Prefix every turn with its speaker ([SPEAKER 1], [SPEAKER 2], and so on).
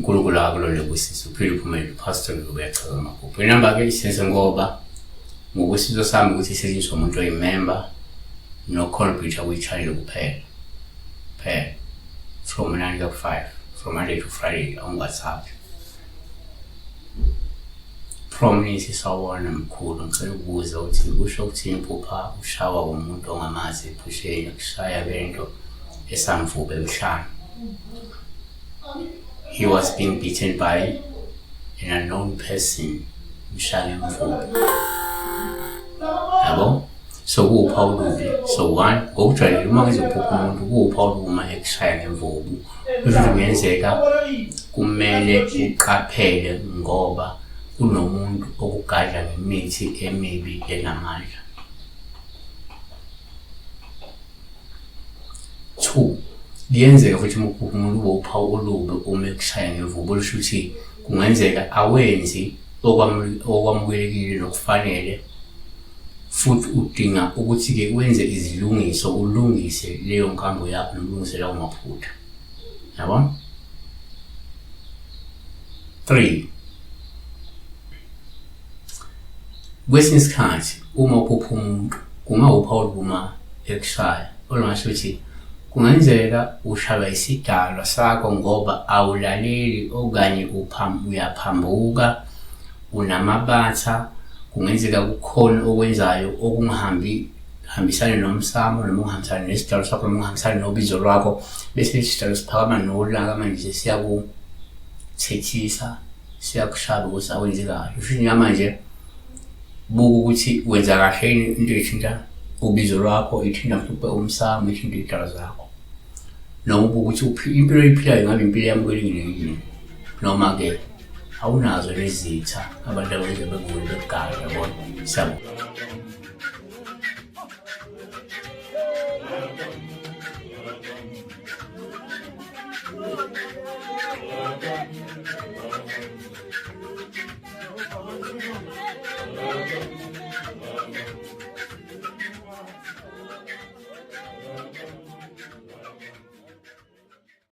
[SPEAKER 1] uNkulunkulu akulole kusisi uphile uphumelele uPastor uyachaza amaphupho. Inamba ke isenze ngoba ngokwesizo sami ukuthi isetshenziswa umuntu oyimember no-contributor kwi-channel kuphela kuphela from 9 to 5 from Monday to Friday on WhatsApp. Promise sawubona mkhulu ngicela ukubuza ukuthi kusho ukuthini phupha ushawa umuntu ongamazi ephusheni kushaya lento esamvubu emhlane. He was being beaten by an unknown person mshaya ngemvubu. Yabo? So kuwuphawu olubi. So one, ngokujwayelekile uma ngizophupha umuntu kuwuphawu olubi uma ekushaya ngemvubu. Kusho ukuthi kungenzeka kumele uqaphele ngoba kunomuntu okugadla ngemithi emibi enamandla. 2 Kuyenzeka futhi uma uphupha umuntu ube uphawu olubi uma ekushaya ngemvubu olusho ukuthi kungenzeka awenzi okwamukelekile nokufanele futhi udinga ukuthi-ke wenze izilungiso ulungise leyo nkambo yakho noma ulungise lawo maphutha yabo. 3 Kwesinye isikhathi uma uphupha umuntu kungawuphawu oluma ekushaya olungasho ukuthi kungenzeka ushaywa isidalwa sakho ngoba awulaleli okanye uyaphambuka unamabatha kungenzeka kukhona okwenzayo okungahambi hambisane nomsamo noma ungahambisani nesidalo sakho noma ungahambisani nobizo lwakho bese isidalo siphakama nolaka manje sesiyakuthethisa siyakushaya ukuthi awenzi kahle. Usho ukuthi manje buka ukuthi wenza kahle yini into ethinta ubizo lwakho, ithinta mhlawumbe umsamo, ithinta iy'dalo zakho. Noma ubuka ukuthi impilo oyiphilayo ngabe impilo eyamukelekile yini noma-ke awunazo lezitha abantu abenze bekuwe bekugaya yabona. Siyabonga.